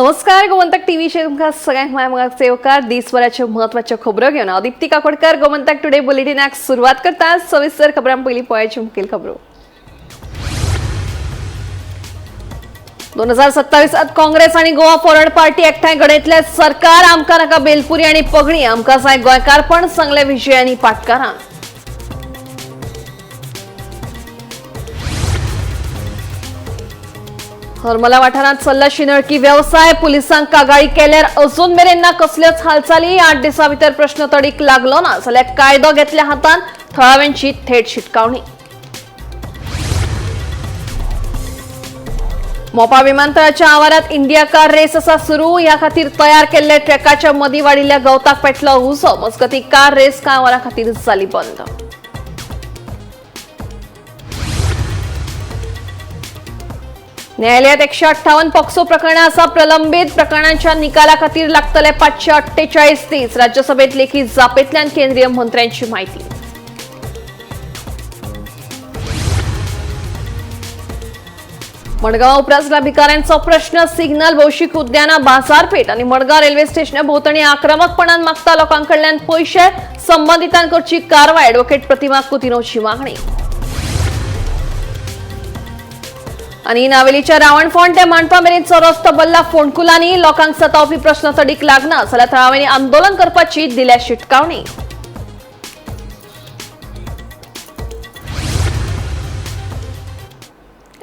नमस्कार, गोमंतक टीव्हीचेर तुमकां सगळ्यांक माय मोगाक सेवकार. दीसभराच्यो म्हत्वाच्यो खबरो घेवन हांव दीप्ती काकोडकर गोमंतक टुडे बुलेटिनाक सुरवात करता. सविस्तर खबरां पयलीं पळयाच्यो मुखेल खबरो. 2027त काँग्रेस आणि गोवा फॉरवर्ड पार्टी एकठांय घडयतले सरकार. आमकां नाका बेलपुरी आणि पगडी, आमकां जाय गोंयकारपण, सांगले विजय आनी पाटकारान. हरमला वाठारांत चल्ला शिनळकी व्यवसाय. पुलिसांक कागाळी केल्यार अजून मेरेन ना कसल्योच हालचाली. 8 दिसां भितर प्रश्न तडीक लागलो ना जाल्यार कायदो घेतल्या हातान, थळाव्यांची थेट शिटकावणी. मोपा विमानतळाच्या आवारात इंडिया कार रेस आसा सुरू. ह्या खातीर तयार केल्ल्या ट्रॅकाच्या मदीं वाडिल्ल्या गवताक पेटलो उजो. मजगती कार रेस कांय वरां खातीर जाली बंद. न्यायालयात 158 पॉक्सो प्रकरणां आसा प्रलंबीत. प्रकरणांच्या निकाला खातीर लागतले 548 दीस. राज्यसभेत लेखी जापेंतल्यान केंद्रीय मंत्र्यांची माहिती. मडगांव उपरासला भिकाऱ्यांचो प्रश्न. सिग्नल, भौशीक उद्यानां, बाजारपेठ आणि मडगांव रेल्वे स्टेशना भोवतणी आक्रमकपणान मागता लोकांकडल्यान पयशे. संबंधितांकडची करची कारवाय, ॲडव्होकेट प्रतिमा कुतिनोची मागणी. आणि नावेलीच्या रावणफोंड ते मांडपा मेरेनचो रस्तो भरला फोंडकुलांनी. लोकांक सतावपी प्रश्न तडीक लागना जाल्यार थळाव्यांनी आंदोलन करपाची दिल्या शिटकावणी.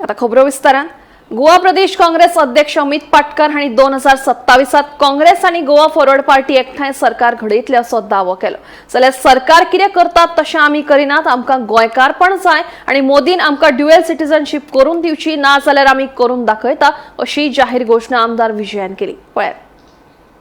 आता खबरो विस्तारान. गोवा प्रदेश काँग्रेस अध्यक्ष अमित पाटकर हांणी 2027त काँग्रेस आनी गोवा फॉरवर्ड पार्टी एकठांय सरकार घडयतले असो दावो केलो. जाल्यार सरकार कितें करतात तशें आमी करिनात, आमकां गोंयकारपण जाय आनी मोदीन आमकां ड्युएल सिटीजनशीप करून दिवची ना जाल्यार आमी करून दाखयता, अशी जाहीर घोशणा आमदार विजयान केली. पळयात.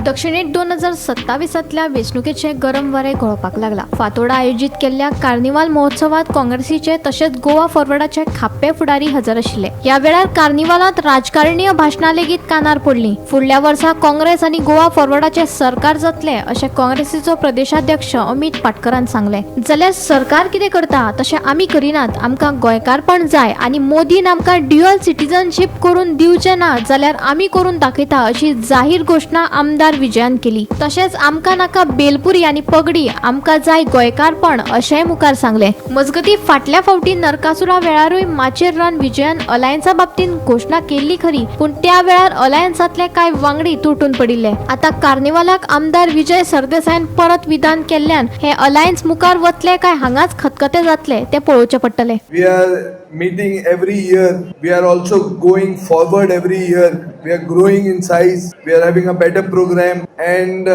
दक्षिणेत 2027तल्या वेंचणुकेचे गरम वारें घोळपाक लागला. फातोर्डा आयोजीत केल्ल्या कार्निवाल महोत्सवात काँग्रेसीचे तशेंच गोवा फॉरवर्डाचे खाप्पे फुडारी हजर आशिल्ले. ह्या वेळार कार्निवालांत राजकारणीय भाशणां लेगीत कानार पडलीं. फुडल्या वर्सा काँग्रेस आनी गोवा फॉरवर्डाचे सरकार जातले अशें काँग्रेसीचो प्रदेशाध्यक्ष अमित पाटकरान सांगलें. जाल्यार सरकार कितें करता तशें आमी करिनात, आमकां गोंयकारपण जाय आनी मोदीन आमकां ड्युअल सिटीजनशीप करून दिवचें ना जाल्यार आमी करून दाखयता, अशी जाहीर घोशणा आमदार विजयान केली. तशेंच आमकां नाका बेलपुरी आनी पगडी, आमकां जाय गोंयकारपण, अशेंय मुखार सांगलें. मजगती, फाटल्या फावटी नरकासुरा वेळारूय माचयेर रावन विजयान अलायन्सा बाबतींत घोशणा केल्ली खरी, पूण त्या वेळार अलायन्सांतले कांय वांगडी तुटून पडिल्ले. आतां कार्निवालाक आमदार विजय सरदेसायान परत विधान केल्ल्यान हे अलायन्स मुखार वतले काय हांगाच खतखते जातले ते पळोवचें पडटलें. We are meeting every year. We are also going forward every year. We are growing in size. We are having a better program, and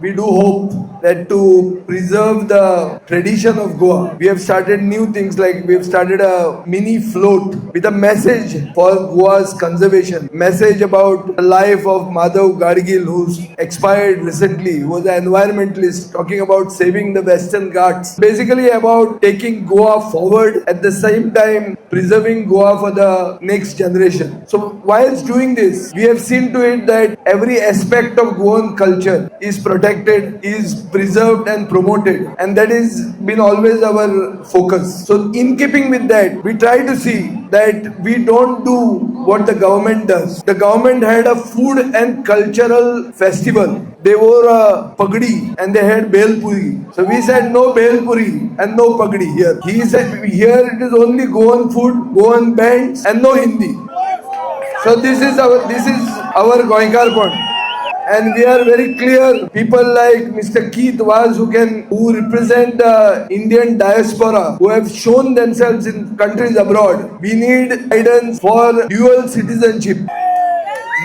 we do hope that to preserve the tradition of Goa, we have started new things, like we have started a mini float with a message for Goa's conservation, message about the life of Madhav Gadgil, who's expired recently, who was an environmentalist, talking about saving the Western Ghats, basically about taking Goa forward, at the same time preserving Goa for the next generation. So whilst doing this, we have seen to it that every aspect of Goan culture is protected, is preserved and promoted, and that has been always our focus. So in keeping with that, we try to see that we don't do what the government does. The government had a food and cultural festival. They wore a pagdi and they had bhel puri. So we said no bhel puri and no pagdi here. He said here it is only Goan food, Goan bands and no Hindi. So this is our Goenkarpon. And we are very clear. People like Mr. Keith Vaz, who represent the Indian diaspora, who have shown themselves in countries abroad. We need guidance for dual citizenship.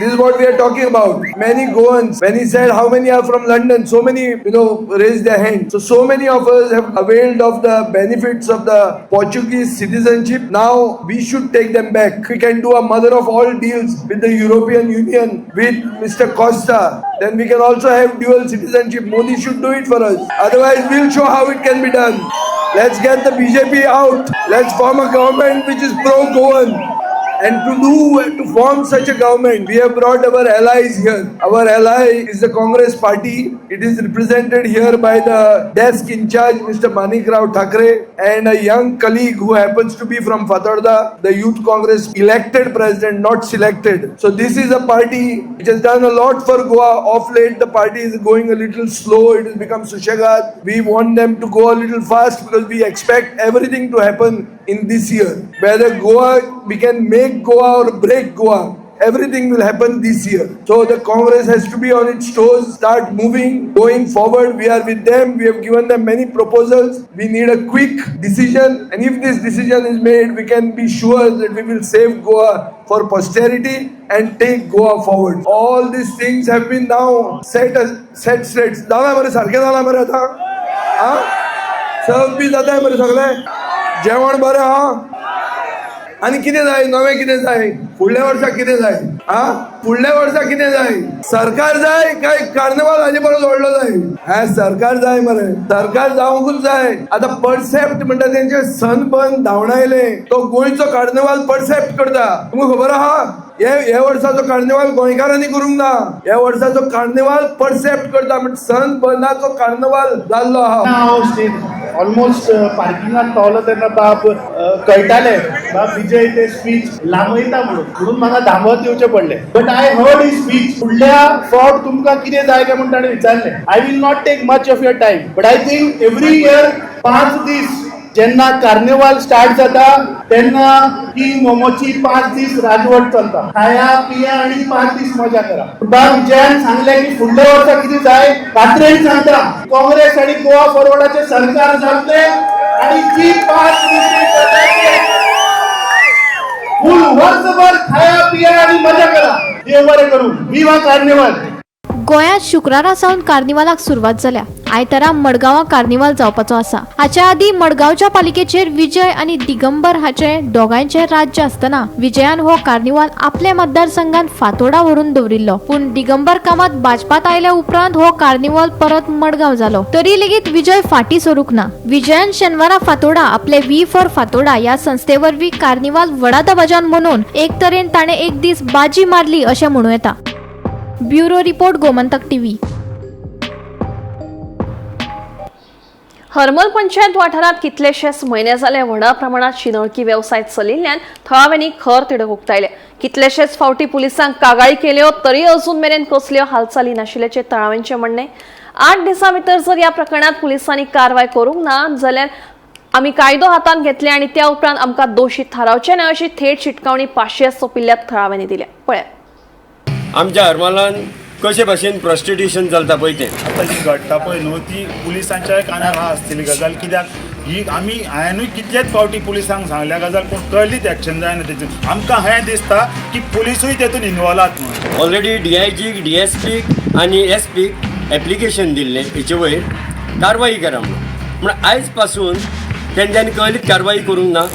This is what we are talking about. Many Goans, when he said how many are from London, so many raised their hand. So many of us have availed of the benefits of the Portuguese citizenship. Now we should take them back. We can do a mother of all deals with the European Union, with Mr. Costa. Then we can also have dual citizenship. Modi should do it for us. Otherwise, we'll show how it can be done. Let's get the BJP out. Let's form a government which is pro-Goan. And to form such a government, we have brought our allies here. Our ally is the Congress party. It is represented here by the desk in charge, Mr. Manik Rao Thakre, and a young colleague who happens to be from Fatorda, the Youth Congress elected president, not selected. So this is a party which has done a lot for Goa. Of late, the party is going a little slow. It has become sushegat. We want them to go a little fast because we expect everything to happen in this year. Whether Goa, we can make Goa or break Goa, everything will happen this year. So the Congress has to be on its toes, start moving, going forward. We are with them. We have given them many proposals. We need a quick decision, and if this decision is made, we can be sure that we will save Goa for posterity and take Goa forward. All these things have been now set set straight. जाला मरे, सारकें जाला मरे आतां. आं, सर्व बी जाता मरे, सगळें जेवण बरें आहा. आनी कितें जाय नवें? कितें जाय फुडल्या वर्सा? कितें जाय? आ, फुडल्या वर्सा कितें जाय? सरकार जाय काय कार्निवाल हाजे परस व्हडलो जाय? हा, सरकार जाय मरे, सरकार जावंकूच जाय. आतां परसेप्ट म्हणटा तेंचे सनबर्न धांवडायले. तो गोंयचो कार्निवाल परसेप्ट करता, तुमकां खबर आहा? हे ह्या वर्साचो कार्निवाल गोंयकारांनी करूंक ना. ह्या वर्साचो कार्निवाल परसेप्ट करता म्हणजे सनबर्नाचो कार्निवाल जाल्लो आहा. हांव स्टेज ऑलमोस्ट पार्किंगात पावलो तेन्ना बाब कळटाले, बाब विजय ते स्पीच लांबयता म्हणून, म्हणून म्हाका धांवत येवचें पडलें. But I heard his speech. फुडल्या फावट तुमकां कितें जाय काय म्हूण ताणें विचारलें. I will not take much of your time, but I think every year 5 दीस जेन्ना कार्निवाल स्टार्ट जाता तेन्ना की मोमोची 5 दीस राजवट चलता. खाया पिया आणि 5 दीस मजा करा. बाब विजयान सांगले की फुडल्या वर्सा कितें जाय. खात्रेन सांगता, काँग्रेस आणि गोवा फॉरवर्डाचे सरकार जातले आणि जी 5 दीस फुल वर्सभर खाया पिया आणि मजा करा. देव बरें करूं. विवा कार्निवाल. गोंयांत शुक्रारा सावन कार्निवालाक सुरवात जाल्या. आयतारा मडगांवां कार्निवाल जावपाचो आसा. हाच्या आदीं मडगांवच्या पालिकेचेर विजय आनी दिगंबर हाचे दोगांयचे राज्य आसतना विजयान हो कार्निवाल आपल्या मतदारसंघात फातोडा व्हरून दवरिल्लो. पूण दिगंबर कामत भाजपात आयल्या उपरांत हो कार्निवाल परत मडगांव जालो. तरी लेगीत विजय फाटी सरूंक ना. विजयान शेनवारा फातोडा आपले we for Fatorda ह्या संस्थे वरवीं कार्निवाल व्हडा दबाज्यान मनोवन एक तरेन ताणें एक दीस बाजी मारली अशें म्हणूं येता. Bureau report, Gomantak TV. Harmal panchayat वाठारात कितलेशेच म्हयने जाले व्हडा प्रमाणात शिंदळकी वेवसाय चलिल्ल्यान थळाव्यांनी खर तिडक उक्तायले. कितलेशेच फावटी पुलिसांक कागाळी केल्यो तरी अजून मेरेन कसल्यो हालचाली नाशिल्ल्याचें थळाव्यांचें म्हणणें. 8 दिसां भितर जर ह्या प्रकरणात पुलिसांनी कारवाय करूंक ना जाल्यार आमी कायदो हातांत घेतले आनी त्या उपरांत आमकां दोशी थारावचे ना, अशी थेट शिटकावणी पाशियेस सोंपिल्ल्या थळाव्यांनी दिल्या. पळयात. आमच्या हरमलान कशे भाशेन प्रोस्टिट्युशन चलता पळय तें. आतां जी घडटा पळय न्हू, ती पुलिसांच्याय कानार आहा आसतली गजाल. कित्याक ही आमी हांवेनूय कितलेच फावटी पुलिसांक सांगल्या गजाल, पूण कसलीच एक्शन जायना तेतून. आमकां हें दिसता की पुलिसूय तेतून इनवॉल्व आहात म्हणून. ऑलरेडी डीआयजीक, डीएसपीक आनी एसपीक एप्लिकेशन दिल्लें हेचे वयर कारवाई करा म्हणून. पूण आयज पासून तेंच्यांनी कसलीच कारवाई करूंक ना.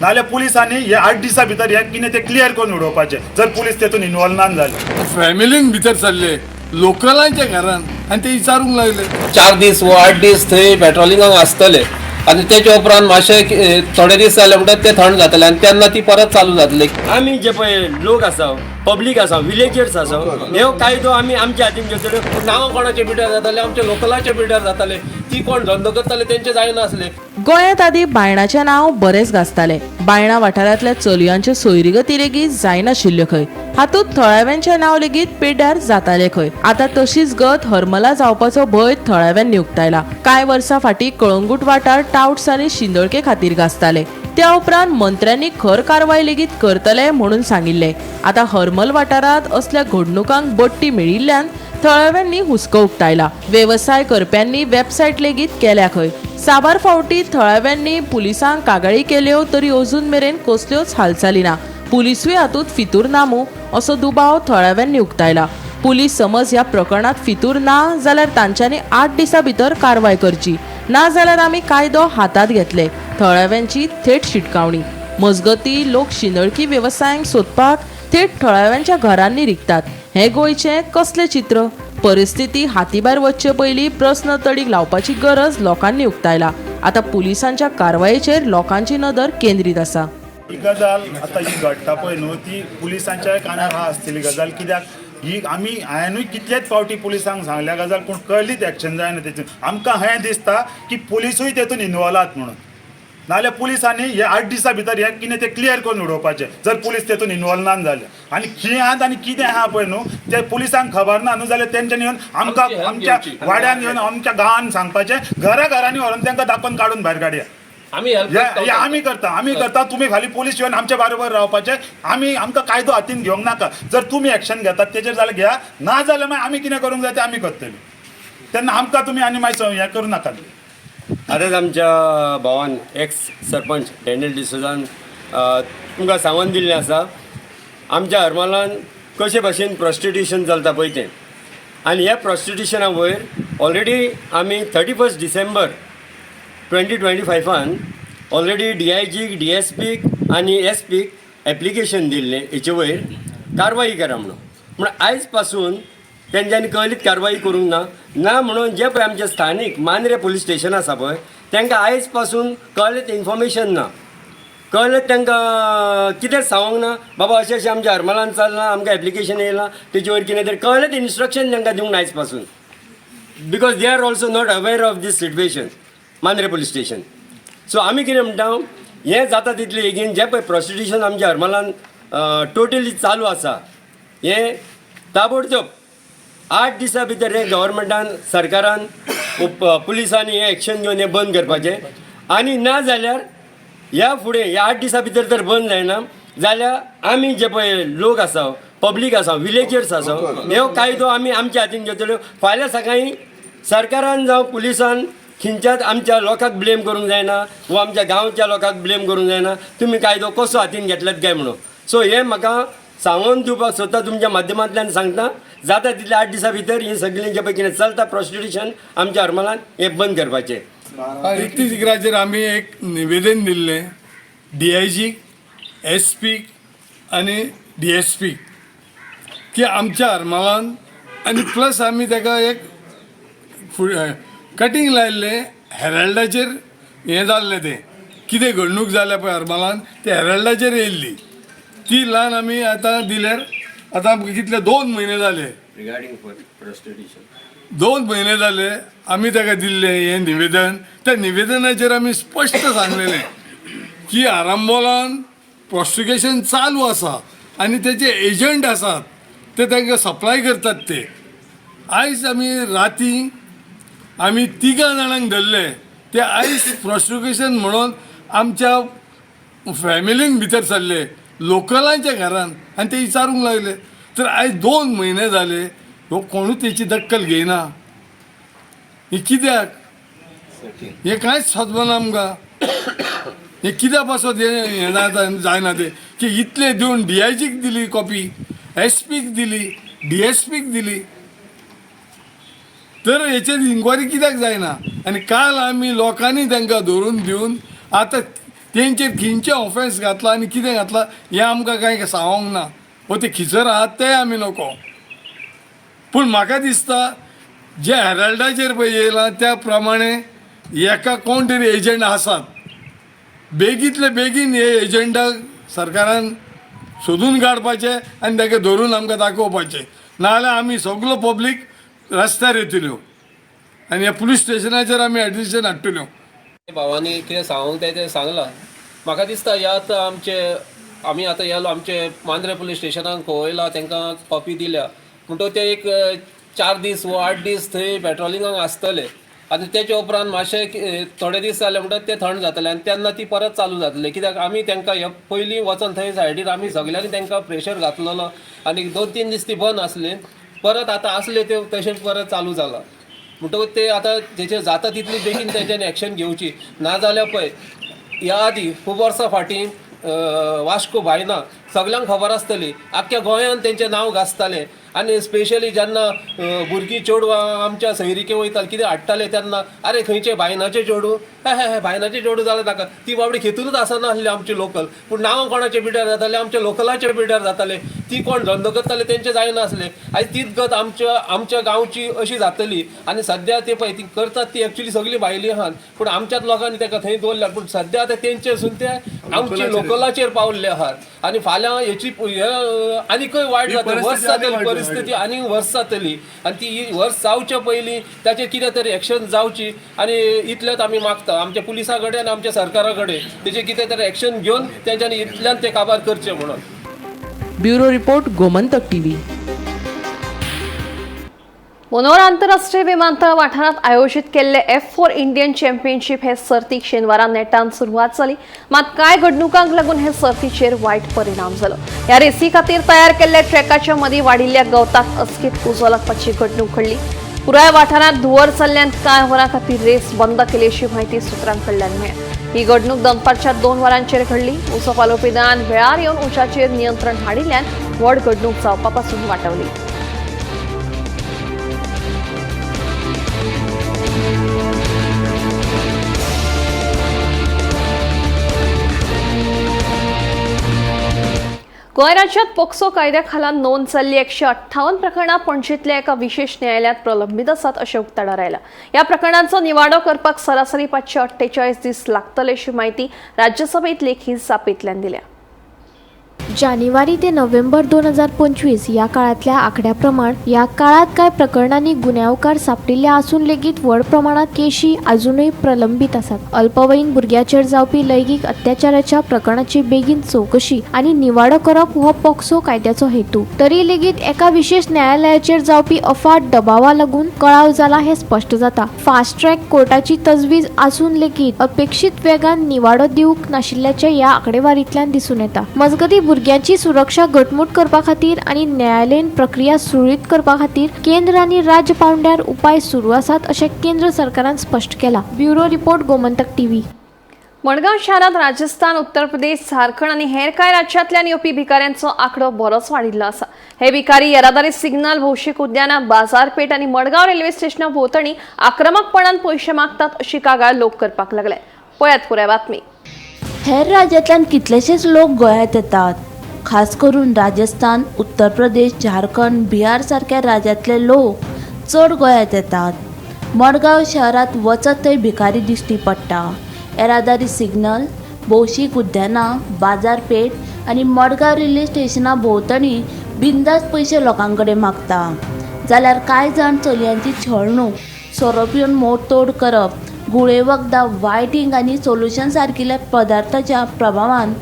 नाजाल्यार पुलिसांनी हे 8 दिसां भितर हें कितें तें क्लियर करून उडोवपाचें, जर पुलीस तेतून इनवॉल्व ना जाल्यार. फॅमिलीन भितर सरले लोकलांच्या घरान आनी ते विचारूंक लागले. 4 दीस वो 8 दीस थंय पेट्रोलिंगाक आसतले आनी तेच्या उपरांत मातशे थोडे दीस जाले म्हणटकच ते थंड जातले आनी तेन्ना ती परत चालू जातली. आमी जे पळय लोक आसा, पब्लीक आसा, विलेजर्स आसा, हे कायदो आमी आमच्या हातीन घेतले. नांवां कोणाचे पिड्ड्यार जाताले? आमचे लोकलाचे पिड्ड्यार जाताले. ती कोण धंदो करताले तेंचे जायनासले. गोंयांत आदीं बायणाचें नांव बरेंच गाजतालें. बायणा वाठारांतल्या चलयांच्यो सोयरीगती लेगीत जायनाशिल्ल्यो खंय. हातूंत थळाव्यांचें नांव लेगीत पेड्ड्यार जातालें खंय. आतां तशीच गत हरमला जावपाचो भंय थळाव्यांनी उक्तायला. कांय वर्सां फाटीं कळंगूट वाठार टावट्स आनी शिंदळके खातीर गाजताले. त्या उपरांत मंत्र्यांनी खर कारवाय लेगीत करतले म्हणून सांगिल्लें. आतां हरमल वाठारांत असल्या घडणुकांक बडटी मेळिल्ल्यान थळाव्यांनी हुस्को उक्तायला. वेवसाय करप्यांनी वेबसायट लेगीत केल्या खंय. साबार फावटी थळाव्यांनी पुलिसांक कागाळी केल्यो तरी अजून मेरेन कसल्योच हालचाली ना. पुलिसूय हातूंत फितूर ना मूं, असो दुबाव थळाव्यांनी उक्तायला. पुलीस समज ह्या प्रकरणात फितूर ना जाल्यार तांच्यांनी 8 दिसां भितर कारवाय करची, ना जाल्यार आमी कायदो हातांत घेतले, थळाव्यांची थेट शिटकावणी. मजगती, लोक शिंदळकी वेवसायांक सोदपाक थेट थळाव्यांच्या घरांनी रिगतात. हें गोंयचें कसलें चित्र? परिस्थिती हातीभायर वचचे पयलीं प्रस्न तडीक लावपाची गरज लोकांनी उक्तायला. आतां पुलिसांच्या कारवायेचेर लोकांची नदर केंद्रीत आसा. ही गजाल आतां ही घडटा पळय न्हू, ती पुलिसांच्याय कानार आहा आसतली गजाल. कित्याक ही आमी हांवेनूय कितलेच फावटी पुलिसांक सांगल्या गजाल, पूण कसलीच एक्शन जायना तेतून. आमकां हें दिसता की पुलिसूय तेतून इनवॉल्व आहात म्हणून. नाजाल्यार पुलिसांनी हे 8 दिसां भितर हें कितें तें क्लियर करून उडोवपाचें, जर पुलीस तेतून इनवॉल्व ना जाल्यार. आनी खंय आहात आनी कितें आहा पळय न्हू तें पुलिसांक खबर ना न्हू जाल्यार तेंच्यांनी येवन आमकां आमच्या वाड्यान येवन आमच्या गांवान सांगपाचें, घरा घरांनी व्हरून तांकां दाखोवन काडून भायर काडया. आमी हेल्प आमी करता, आमी करता, तुमी खाली पुलीस येवन आमच्या बरोबर रावपाचें. आमी आमकां कायदो हातीन घेवंक नाका. जर तुमी एक्शन घेतात तेजेर जाल्यार घेया, ना जाल्यार मागीर आमी कितें करूंक जाय तें आमी करतली. तेन्ना आमकां तुमी आनी मागीर हें करूं नाकात. आतांच आमच्या भावान एक्स सरपंच डॅनियल डिसोजान तुमकां सांगून दिल्लें आसा आमच्या हरमलान कशे भाशेन प्रोस्टिट्युशन चलता पळय तें. आनी ह्या प्रोस्टिट्युशना वयर ऑलरेडी आमी 31 डिसेंबर 2025 ऑलरेडी डीआयजीक, डीएसपीक आनी एसपीक एप्लिकेशन दिल्लें हेचे वयर कारवाई करा म्हणून. पूण आयज पासून तेंच्यांनी कसलीच कारवाई करूंक ना. ना म्हणून जे पळय आमचे स्थानीक मांद्रे पुलीस स्टेशन आसा पळय तांकां आयज पासून कसलेंच इन्फॉर्मेशन ना, कळ्ळें तांकां कितेंच सांगूंक ना बाबा अशें अशें आमच्या हरमलान चल्लां, आमकां एप्लिकेशन येयलां तेजे वयर कितें तरी कळ्ळेंच इन्स्ट्रक्शन तांकां दिवंक ना आयज पासून, because they are also not aware of this situation Mandrem police station. So आमी कितें म्हणटा, हें जाता तितलें बेगीन जें पळय प्रोस्टिट्युशन आमच्या हरमलान टोटली चालू आसा हें ताबडतोब 8 दिसां भितर हें गव्हर्मेंटान, सरकारान, पुलिसांनी हें एक्शन घेवन हें बंद करपाचें. आनी ना जाल्यार ह्या फुडें ह्या 8 दिसां भितर जर बंद जायना जाल्यार आमी जे पळय लोक आसा, पब्लीक आसा, विलेजर्स आसा, हे कायदो आमी आमच्या हातीन घेतल्यो. फाल्यां सकाळीं सरकारान जावं पुलिसान खंयच्याच आमच्या लोकांक ब्लेम करूंक जायना वा आमच्या गांवच्या लोकांक ब्लेम करूंक जायना तुमी कायदो कसो हातीन घेतल्यात काय म्हणून. सो हें म्हाका सांगून दिवपाक सोदता, तुमच्या माध्यमांतल्यान सांगता, जाता तितले 8 दिसां भितर हें सगळें जें पळय कितें चलता प्रोस्टिट्युशन आमच्या हरमलान हें बंद करपाचें. 31 इकराचेर आमी एक निवेदन दिल्लें डीआयजीक, एसपीक आनी डीएसपीक की आमच्या हरमलान, आनी प्लस आमी ताका एक कटींग लायिल्लें हेराल्डाचेर हें जाल्लें तें कितें घडणूक जाल्या पळय हरमलान तें हेराल्डाचेर येयल्ली ती ल्हान आमी आतां दिल्यार आतां आमकां कितले 2 म्हयने जाले, रिगार्डींग फॉर प्रोस्टिट्युशन 2 म्हयने जाले आमी ताका दिल्लें हें निवेदन. त्या निवेदनाचेर आमी स्पश्ट सांगलेलें की आरांबोलान प्रोस्टिट्युशन चालू आसा आनी तेचे एजंट आसात ते तांकां सप्लाय करतात ते. आयज आमी राती आमी 3 जाणांक धरले ते आयज प्रोस्टिट्युशन म्हणून आमच्या फॅमिलीन भितर सरले लोकलांच्या घरान आनी ते विचारूंक लागले. तर आयज 2 म्हयने जाले हो कोणूच तेची दक्कल घेयना. हें कित्याक, हें कांयच समजना आमकां. हें कित्या पासत हें जायना तें की इतलें दिवन डीआयजीक दिली कॉपी, एसपीक दिली, डीएसपीक दिली, तर हेचेर इन्क्वायरी कित्याक जायना. आनी काल आमी लोकांनी तांकां धरून दिवन आतां तेंचेर खंयचें ऑफेन्स घातलां आनी कितें घातलां हें आमकां कांय सांगोंक ना, वो ते खिचर आहात तें आमी नको. पूण म्हाका दिसता जे हेराल्डाचेर पळय येयलां त्या प्रमाणे एका कोण तरी एजंट आसात, बेगींतले बेगीन हे एजंटाक सरकारान सोदून काडपाचें आनी ताका धरून आमकां दाखोवपाचें, नाजाल्यार आमी सगलो पब्लीक रस्त्यार येतल्यो आनी ह्या पुलीस स्टेशनाचेर आमी एडिशन हाडटल्यो. भावांनी कितें सांगूंक जाय तें सांगलां. म्हाका दिसता ह्या आतां आमचे आमी आतां ह्या आमचे मांद्रे पुलीस स्टेशनाक खवयला, तांकां कॉपी दिल्या म्हणटकच ते एक 4 दीस वो 8 दीस थंय पेट्रोलिंगाक आसतले आनी तेच्या उपरांत मातशे थोडे दीस जाले म्हणटकच ते थंड जातले आनी तेन्ना ती परत चालू जातले. कित्याक आमी तांकां हे पयलीं वचोन थंय सायडीर आमी सगल्यांनी तांकां प्रेशर घातलेलो आनी 2-3 दीस ती बंद आसली, परत आतां आसले ते तशेंच परत चालू जाला. म्हणटकूच ते आतां तेचे जाता तितली बेगीन तेंच्यांनी एक्शन घेवची, नाजाल्यार पळय ह्या आदी खूब वर्सां फाटीं वास्को भायना सगल्यांक खबर आसतली, आख्ख्या गोंयांत तेंचें नांव गाजतालें. आनी स्पेशली जेन्ना भुरगीं चेडवां आमच्या सैरिके वयतालीं कितें हाडटाले तेन्ना अरे खंयचे बायनाचे चेडूं, हे हे हे बायनाचे चेडूं जाल्यार नाका, ती बाबडी खेतूनच आसना आसली आमची लोकल. पूण नांवां कोणाचे पिड्यार जाताले, आमच्या लोकलाचे पिड्यार जाताले. ती कोण धंदो करताले तेंचे जायनासले. आयज तीच गत आमच्या आमच्या गांवची अशी जातली. आनी सद्या ते पळय ती करतात ती एक्चुली सगळी भायली आहात, पूण आमच्याच लोकांनी ताका थंय दवरल्या. पूण सद्या आतां तेंचेसून ते आमचे लोकलाचेर पावल्ले आहात. आनी फाल्यां हेची हे आनीकय वायट जातली, वर्स जातली परिस्थिती, आनी वर्स जातली. आनी ती वर्स जावचे पयलीं ताचेर कितें तरी एक्शन जावची आनी इतलेंच आमी मागता आमच्या पुलिसां कडेन आनी आमच्या सरकारा कडेन, तेजेर कितें तरी एक्शन घेवन तेंच्यांनी इतल्यान ते काबार करचे म्हणून. Bureau report, Gomantak TV. Manohar आंतरराष्ट्रीय विमानतळ वाठारांत आयोजीत केल्ले F4 Indian championship हे सर्तीक शेनवारा नेटान सुरवात जाली. मात कांय घडणुकांक लागून हे सर्तीचेर वायट परिणाम जालो. ह्या रेसी खातीर तयार केल्ल्या ट्रॅकाच्या मदीं वाडिल्ल्या गवताक अचकीत उजो लागपाची घडणूक घडली. पुराय वाठारांत धुंवर चल्ल्यान कांय वरां खातीर रेस बंद केली अशी म्हायती सुत्रां कडल्यान मेळ्ळी. ही घडणूक दनपारच्या 2 वरांचेर घडली. उजो पालोवपी दळान वेळार येवन उज्याचेर नियंत्रण हाडिल्ल्यान व्हड घडणूक जावपा पासून वाटावली. गोंय राज्यात पोक्सो कायद्या खाला नोंद जाल्ली 158 प्रकरणां पणजेंतल्या एका विशेष न्यायालयात प्रलंबीत आसात अशें उक्ताडार आयलां. ह्या प्रकरणांचो निवाडो करपाक सरासरी 548 दीस लागतले अशी म्हायती राज्यसभेत लेखी जापेंतल्यान दिल्या. जानेवारी ते नोव्हेंबर 2025 ह्या काळांतल्या आंकड्या प्रमाण ह्या काळांत कांय प्रकरणांनी गुन्यांवकार सांपडिल्ले आसून लेगीत व्हड प्रमाणांत केशी आजुनूय प्रलंबीत आसात. अल्पवयीन भुरग्याचेर जावपी लैंगीक अत्याचाराच्या प्रकरणाची बेगीन चवकशी आनी निवाडो करप हो पॉक्सो कायद्याचो हेतू. तरी लेगीत एका विशेष न्यायालयाचेर जावपी अफाट दबावा लागून कळाव जाला हें स्पश्ट जाता. फास्ट ट्रॅक कोर्टाची तजवीज आसून लेगीत अपेक्षीत वेगान निवाडो दिवंक नाशिल्ल्याचें ह्या आंकडेवारींतल्यान दिसून येता. मजगतीं, भुरग्यांची सुरक्षा घटमूट करपा खातीर आनी न्यायालयीन प्रक्रिया सुरळीत करपा खातीर केंद्र आनी राज्य पावंड्यार उपाय सुरू आसात अशें केंद्र सरकारान स्पश्ट केलां. Bureau report, Gomantak TV. Madgaon शारांत राजस्थान, उत्तर प्रदेश, झारखंड आनी हेर कांय राज्यांतल्यान येवपी भिकाऱ्यांचो आंकडो बरोच वाडिल्लो आसा. हे भिकारी येरादारी सिग्नल, भौशीक उद्यानां, बाजारपेठ आनी मडगांव रेल्वे स्टेशना भोंवतणी आक्रमकपणान पयशे मागतात अशी कागाळ लोक करपाक लागले. पळयात पुराय बातमी. हेर राज्यांतल्यान कितलेशेच लोक गोंयांत येतात. खास करून राजस्थान, उत्तर प्रदेश, झारखंड, बिहार सारक्या राज्यांतले लोक चड गोंयांत येतात. मडगांव शहरांत वचत थंय भिकारी दिश्टी पडटा. येरादारी सिग्नल, भौशीक उद्यानां, बाजारपेठ आनी मडगांव रेल्वे स्टेशना भोंवतणी बिंदास पयशे लोकां कडेन मागता. जाल्यार कांय जाण चलयांची छळणूक, सोरो पिवन मोडतोड करप, घुंवळे वखदां, वायटींग आनी सोल्युशन सारकिल्या पदार्थाच्या प्रभावान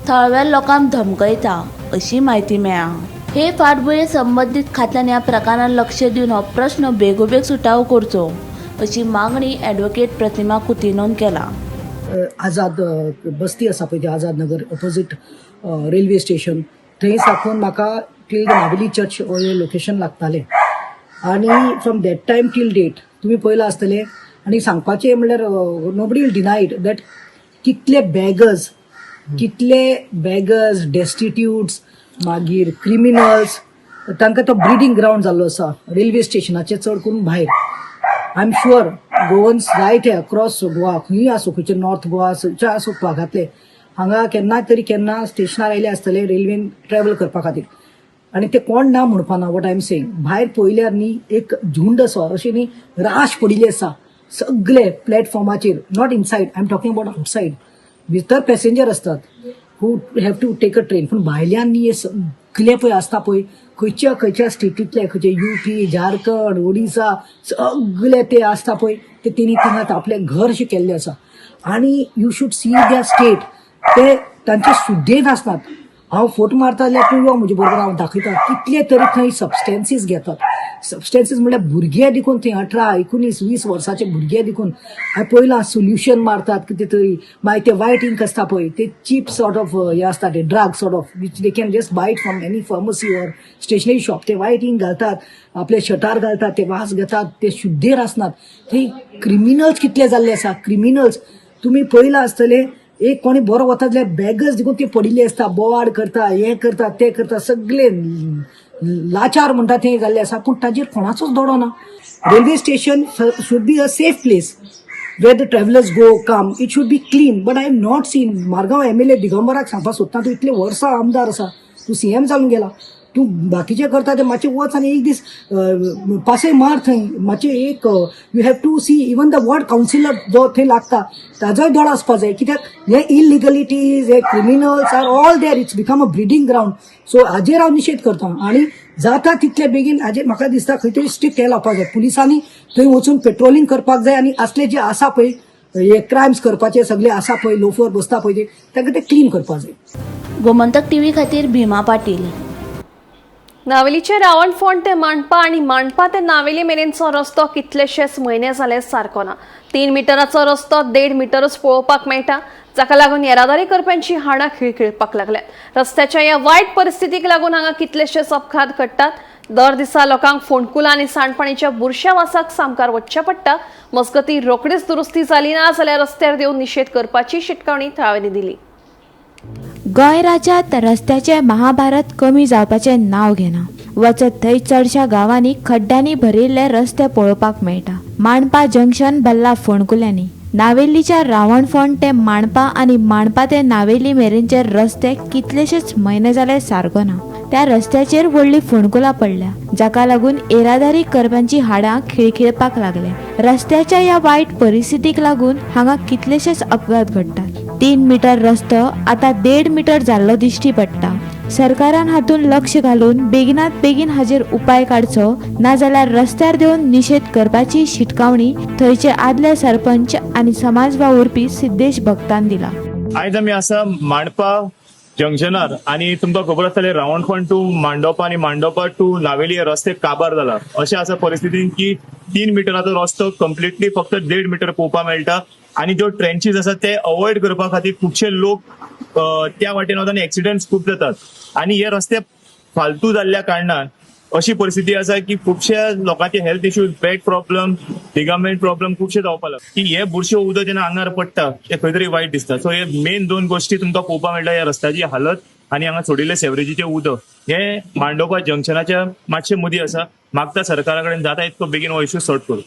थळाव्या लोकांक धमकयता अशी म्हायती मेळ्ळा. हे फाटभुंयेर संबंदीत खात्यान ह्या प्रकारान लक्ष दिवन हो प्रश्न बेगोबेग सुटावो करचो अशी मागणी ॲडव्होकेट प्रतिमा कुतिनोन केला. आझाद बस्ती आसा पळय ती आझाद नगर ऑपोजीट रेल्वे स्टेशन, थंय साकून म्हाका टील the Navelim church हें लोकेशन लागतालें. आनी from that time till date तुमी पळयलां आसतलें. आनी सांगपाचें म्हणल्यार nobody will deny it that कितले बेगर्स, डेस्टिट्यूट्स, मागीर क्रिमिनल्स, तांकां तो ब्रिडींग ग्रावंड जाल्लो आसा रेल्वे स्टेशनाचे, चड करून भायर. I am sure Goans जायते अक्रॉस गोवा, खंयूय आसूं, खंयचे नॉर्थ गोवा खंयच्या आसूं भागांतले, हांगा केन्ना तरी केन्ना स्टेशनार आयले आसतले रेल्वेन ट्रॅवल करपा खातीर. आनी ते कोण ना म्हणपाना what I am saying. भायर पळयल्यार न्ही एक झुंड असो, अशी न्ही राश पडिल्ली आसा सगळे प्लॅटफॉर्माचेर. Not inside, I am talking about outside. भितर पॅसेंजर आसतात who have to take a train, पूण भायल्यान न्ही हे सगळे पळय आसता पळय, खंयच्या खंयच्या स्टेटींतले, खंयचे युपी, झारखंड, ओडिसा, सगळे ते आसता पळय, ते तेणी थिंगा आपलें घर अशें केल्लें आसा. आनी you should see their state. ते तांचे सुद्देत आसनात. हांव फोट मारता जाल्यार तूं यो म्हजे बरोबर, हांव दाखयता कितले तरी थंय सबस्टन्सीस घेतात. सबस्टन्सीस म्हणल्यार भुरगे देखून थंय 18, 19, 20 वर्साचे भुरगे देखून हांवें पळयलां, सोल्युशन मारतात कितें तरी. मागीर ते वायट इंक आसता पळय, ते चीप सॉर्ट ऑफ हे आसता, ते drug sort of, which they can just buy it from any pharmacy or stationery shop. ते वायट इंक घालतात, आपले शर्टार घालतात, ते वास घेतात, ते शुद्धेर आसनात. थंय क्रिमिनल्स कितले जाल्ले आसा. क्रिमिनल्स तुमी पळयलां आसतले, एक कोणी बरो वता जाल्यार बॅगच देखून ती पडिल्ली आसता, बोवाड करता, हें करता, तें करता, सगळे लाचार म्हणटा तें जाल्लें आसा, पूण ताजेर कोणाचोच दोडो ना. Railway station should be a safe place where the travellers go come, it should be clean, but I have not seen. Margao MLA दिगंबराक सांगपाक सोदता, तूं इतले वर्सां आमदार आसा, तूं सीएम जावन गेला, तूं बाकीचें करता तें मातशें वच आनी एक दीस पासय मार थंय मातशें एक. You have to see even the ward councillor जो थंय लागता ताजोय दोळो आसपा जाय, कित्याक हे इलिगलिटीज, हे criminals are all there. It's become a breeding ground. So हाजेर हांव निशेध करता आनी जाता तितले बेगीन हाजेर म्हाका दिसता खंय तरी स्ट्रिक्ट हें लावपाक जाय. पुलिसांनी थंय वचून पेट्रोलिंग करपाक जाय आनी असले जे आसा पळय हे क्रायम्स करपाचे सगळे आसा पळय, लोफर बसता पळय ते, तांकां ते क्लीन करपाक जाय. गोमंतक टीव्ही खातीर भीमा पाटील. नावेलीचे रावणफोंड ते मांडपा आनी मांडपा ते नावेली मेरेनचो रस्तो कितलेशेच म्हयने जाले सारको ना. 3 मिटराचो रस्तो 1.5 मिटरूच पळोवपाक मेळटा, जाका लागून येरादारी करप्यांची हाडां खिळखिळपाक लागल्यात. रस्त्याच्या ह्या वायट परिस्थितीक लागून हांगा कितलेशेच अपघात घडटात. दर दिसा लोकांक फोंडकुलां आनी सांडपाणीच्या बुरश्या वासाक सामकार वचचें पडटा. मजगती रोखडीच दुरुस्ती जाली ना जाल्यार रस्त्यार देवन निशेध करपाची शिटकावणी थळाव्यांनी दिली. गोंय राज्यांत रस्त्याचे महाभारत कमी जावपाचें नांव घेना. वचत थंय चडश्या गांवांनी खड्ड्यांनी भरिल्ले रस्ते पळोवपाक मेळटा. मांडपा जंक्शन भल्ला फोंडकुल्यांनी. नावेलीच्या रावणफोंड ते मांडपा आनी मांडपा ते नावेली मेरेनचे रस्ते कितलेशेच म्हयने जाले सारको ना. त्या रस्त्याचेर व्हडली फोंडकुलां पडल्या, जाका लागून येरादारी करप्यांची हाडां खिळखिळपाक लागल्या. रस्त्याच्या ह्या वायट परिस्थितीक लागून हांगा कितलेशेच अपघात घडटात. 3 मिटर रस्तो आतां 1.5 मिटर जाल्लो दिश्टी पडटा. सरकारान हातूंत लक्ष घालून बेगिनात बेगीन हाजेर उपाय काडचो, नाजाल्यार रस्त्यार देवन निशेध करपाची शिटकावणी थंयचे आदले सरपंच आनी समाज वावुरपी सिद्धेश भक्तान दिला. आयज आमी आसा मांडपा जंक्शनार आनी तुमकां खबर आसतलें रावणफोंड टू मांडोपा आनी मांडोपा टू नावेली हे रस्ते काबार जाला. अशें आसा परिस्थितीन की 3 मिटराचो रस्तो कंप्लिटली फक्त 1.5 मिटर पळोवपाक मेळटा आनी ज्यो ट्रेंचीस आसा ते अवॉयड करपा खातीर खुबशे लोक त्या वाटेन वता आनी एक्सिडंट्स खूब जातात. आनी हे रस्ते फालतू जाल्ल्या कारणान अशी परिस्थिती आसा की खुबश्या लोकांचे health issues, back problem, ligament problem खुबशे जावपाक लागले की हे बुरशे उदक जेन्ना आंगार पडटा ते खंय तरी वायट दिसता. सो हे मेन 2 गोष्टी तुमकां पळोवपाक मेळटा, ह्या रस्त्याची हालत आनी हांगा सोडिल्ले सेवरेजीचें उदक. हे मांडोपा जंक्शनाच्या मातशे मदीं आसा. मागता सरकारा कडेन जाता इतको बेगीन हो इश्यू सॉर्ट करूं.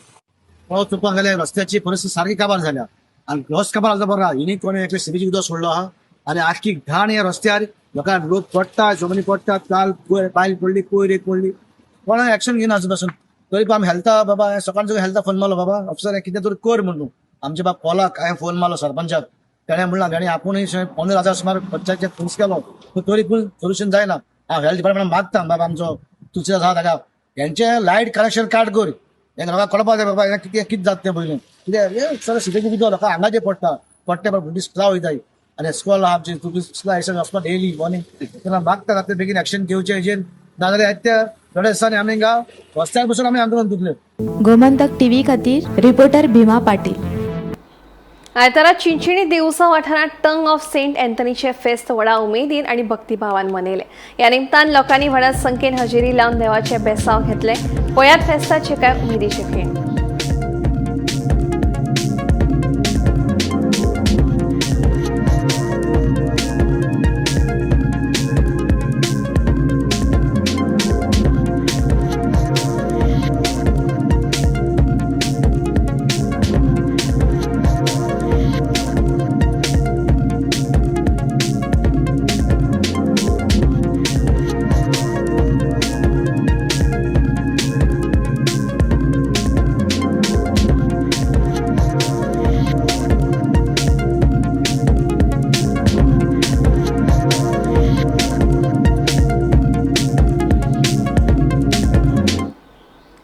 पळोवपाक गेल्यार रस्त्याची परिस्थिती सारकी काबार जाल्या आनी रस्तो काबार जालो बरो आहा. हिणी कोणी एकले सिमेची उदक सोडलो आहा आनी आख्खी घाण ह्या रस्त्यार लोकांक लोक पडटा, जमनी पडटा. काल बायल पडली, कोयर एक पडली, कोणा एक्शन घेना अजून पासून. तरी पण आमी हेल्था बाबा सकाळचो हेल्था फोन मारलो, बाबा ऑफिसर कितें तरी कर म्हणून. आमच्या बाब कोलाक हांवें फोन मारलो सरपंचाक, तेणें म्हणलां तेणें आपूण 15,000 सुमार पंचायतीक फोर्स केलो, पूण तरी पूण सोल्युशन जायना. हांव हेल्थ डिपार्टमेंट मागता बाबा आमचो तुसरो आसा ताका हेंचें लायट कनेक्शन काट कर, हें लोकांक कळपाक जाय बाबा कितें कितें जाता तें पयलीं. कितें सगळें सिटीचें उदक लोकांक हांगा जें पडटा पडटे भुरगीं स्कुला वयताय आनी स्कॉल आहा आमची तुमी स्कुला वचपा डेली मॉर्निंग. तेन्ना मागता राती बेगीन एक्शन घेवचें हेजेर, नाजाल्यार त्या थोड्या दिसांनी आमी हिंगा रस्त्यार बसून आमी आंदोलन करतले. गोमंतक टीव्ही खातीर रिपोर्टर भीमा पाटील. आयतारा चिंचिणी देवसा वाठारांत टंग ऑफ सेंट अँथनीचे फेस्त व्हडा उमेदीन आनी भक्तिभावान मनयलें. ह्या निमतान लोकांनी व्हडा संख्येन हजेरी लावन देवाचे बेसांव घेतले. पळयात फेस्ताचे कांय उमेदीचे खीण.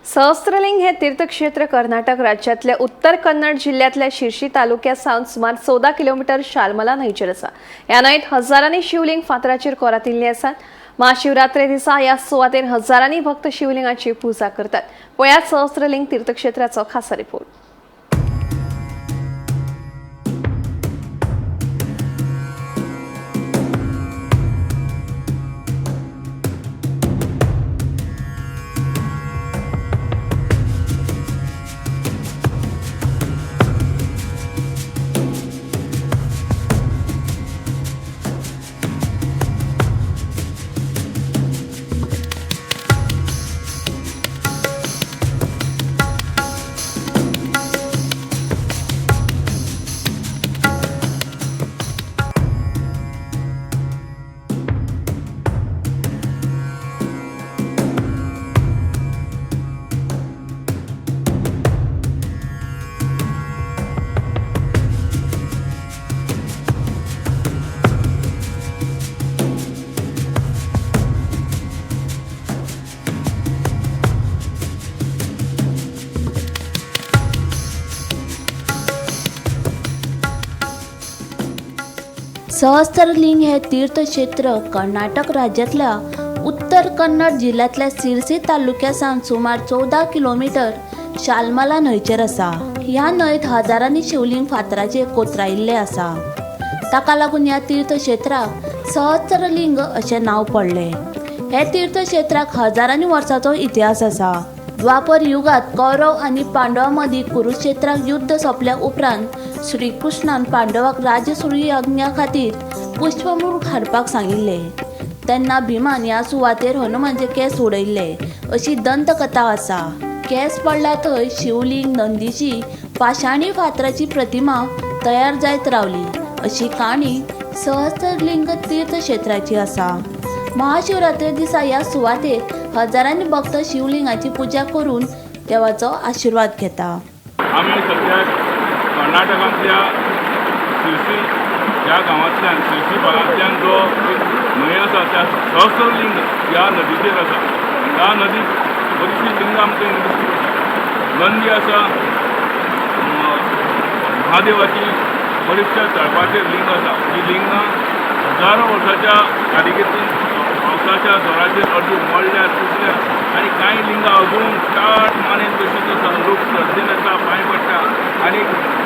सहस्त्रलिंग हे तीर्थक्षेत्र कर्नाटक राज्यातल्या उत्तर कन्नड जिल्ह्यातल्या शिर्शी तालुक्यात सावन सुमार 14 किलोमीटर शालमला न्हंयचेर आसा. ह्या न्हंयेत हजारांनी शिवलिंग फातराचेर कोरातिल्ली आसात. महाशिवरात्रे दिसा ह्या सुवातेर हजारांनी भक्त शिवलिंगाची पुजा करतात. पळयात सहस्त्रलिंग तीर्थक्षेत्राचो खासा रिपोर्ट. सहस्त्रलिंग हे तीर्थक्षेत्र कर्नाटक राज्यांतल्या उत्तर कन्नड जिल्ल्यांतल्या सिरसी तालुक्या सावन सुमार 14 किलोमीटर शालमाला न्हंयचेर आसा. ह्या न्हंयत हजारांनी शिवलिंग फातराचेर कोतरायिल्ले आसा. ताका लागून ह्या तीर्थक्षेत्राक सहस्त्रलिंग अशें नांव पडलें. हे तीर्थक्षेत्राक हजारांनी वर्सांचो इतिहास आसा. द्वापर युगांत कौरव आनी पांडवां मदीं कुरुक्षेत्राक युद्ध सोंपल्या उपरांत श्रीकृष्णान पांडवाक राजसूय यज्ञा खातीर पुष्पमृग हाडपाक सांगिल्लें. तेन्ना भीमान ह्या सुवातेर हनुमानचे केंस उडयल्ले अशी दंतकथा आसा. केंस पडला थंय शिवलिंग नंदीची पाशाणी फातराची प्रतिमा तयार जायत रावली अशी काणी सहस्त्रलिंग तीर्थक्षेत्राची आसा. महाशिवरात्री दिसा ह्या सुवातेर हजारांनी भक्त शिवलिंगाची पुजा करून देवाचो आशिर्वाद घेता. आमी सद्या कर्नाटकांतल्या सिरसी ह्या गांवांतल्यान सिरसी भागांतल्यान जो एक न्हंय आसा त्या सहस्त्रलिंग ह्या नदीचेर आसा. ह्या नदीक बरीचशीं लिंगां आमकां दिश्टी पडटा. नंदी आसा, महादेवाची बरीचश्या तळपाचेर लिंग आसा. ही लिंगां हजारो वर्साच्या कारिगीतून पावसाच्या जोराचेर अर्दी मोडल्या तुटल्या आनी कांय लिंगां अजून ताट मानेन तशीच आसा. लोक श्रद्धेन येता, पांय पडटा आनी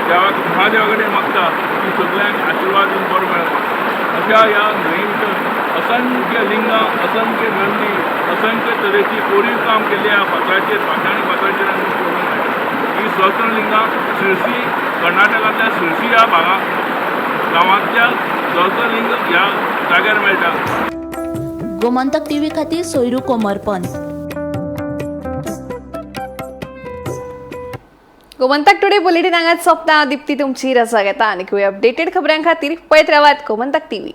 देवाक महादेवा कडेन मागता की सगल्यांक आशिर्वाद दिवन बरो मेळपा. अशा ह्या न्हंये भितर असंख्य लिंगां, असंख्य नंदी, असंख्य तरेची कोरीव काम केल्ली ह्या फातराचेर, पाशाणी फातराचेर आमकां पळोवंक मेळटा. ही सहस्त्रलिंगां सिरसी कर्नाटकांतल्या सिरसी ह्या भागांत गांवांतल्या सहस्त्रलिंग ह्या जाग्यार मेळटा. गोमंतक टीव्ही खातीर सोयरू कोमरपंत. गोमंतक टुडे बुलेटिन हांगाच सोंपता. दीप्ती तुमची रजा घेता आनी अपडेटेड खबरां खातीर पळयत रावात गोमंतक टीव्ही.